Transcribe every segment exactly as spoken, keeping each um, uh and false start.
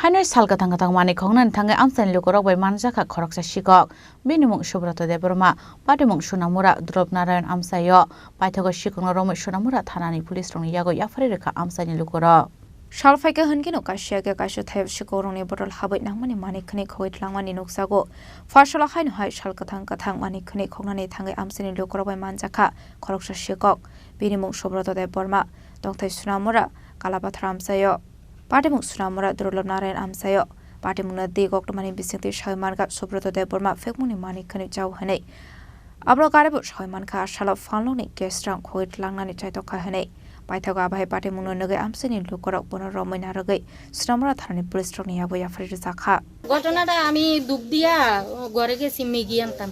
Haino sal kwthang kwthang manwi khoknani thangwi amchaini lukurok bai manjakha khoroksa sikok. Bini mung Subroto Debbarma, patimung Sunamura Durlab Narayan amchaio. Paithago sikokno romwi Sunamura thanani police rokni yago yapharwi rwkha amchaini lukurok. Sal phaikha hwnkhe no kaisa khe kaisa thayok sikokrokni bodol habwi nangmani manwi khwnwi khogwi tlangmani nukjago. Pharsalo haino hai sal kwthang kwthang manwi khwnwi khoknani thangwi amchaini lukurok bai manjakha khoroksa sikok. Bini mung Subroto Debbarma, tongthai Sunamura, Kalapathar amchaio. Patimung Sunamura Durlab Narayan amchaio. Patimungno di koktwmani bisingtwi sawi mankha Subroto Debbarma phekmungni manwi khwnwi chao hwnwi. Abono karwibo sawi mankha salo phalnokni cash rang khogwi tlangnani chaitokha hwnwi. Paithago abohai patimungno nugwi amchaini lukurok bono romwi narwgwi Sunamura thanani police rokni yago yapharwi rwjakha. ঘটনাটা আমি দুখ দিয়া ঘরে গেছি ম্যাগি আনতাম।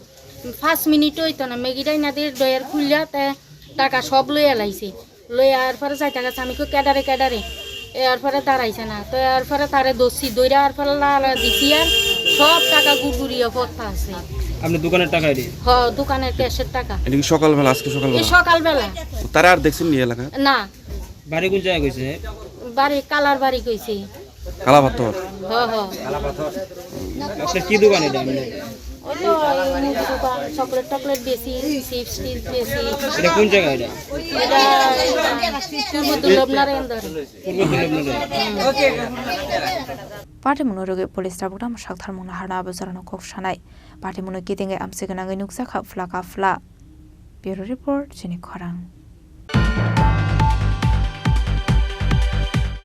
পাঁচ মিনিট হইতো না, ম্যাগি ডাইনা দিয়ে ডয়ার খুললা, তে টাকা সব লইয়া লাইছে। লইয়া আর পরে যাইতে গেছে, আমি কই, "কেডারে, কেডারে?" এর পরে দাঁড়াইছে না। তো এর পরে তারে ধরছি, ধইরা আর পরে লালা দিছি আর সব টাকা গুড়গুড়িয়া পড়তা আছে। আপনি দোকানের টাকা এটি? হ, দোকানের ক্যাশের টাকা। এটা কি সকালবেলা, আজকে সকালবেলা? এই সকালবেলা। তারা আর দেখছেন নি এলাকা? না। বাড়ি কোন জায়গায় কইছে? বাড়ি কালার বাড়ি কইছে। কালাপাথর? হ, হ। আপনার কি দোকান এটা? ওই তো এই মুদি দোকান, চকলেট টকলেট বেশি, চিপস টিপস বেশি। এটা কোন জায়গা এটা? এটা পূর্ব দুর্লভ নারায়ণ দ্বার। পূর্ব দুর্লভ Narayan. Patimungno rwgwi police tabuk tamo saktharmung naharno abo jorano kok sanai. Patimungno kitingwi amchwi gwnangwi nukjakha phlaka phla. Bureau report, Chini Khorang.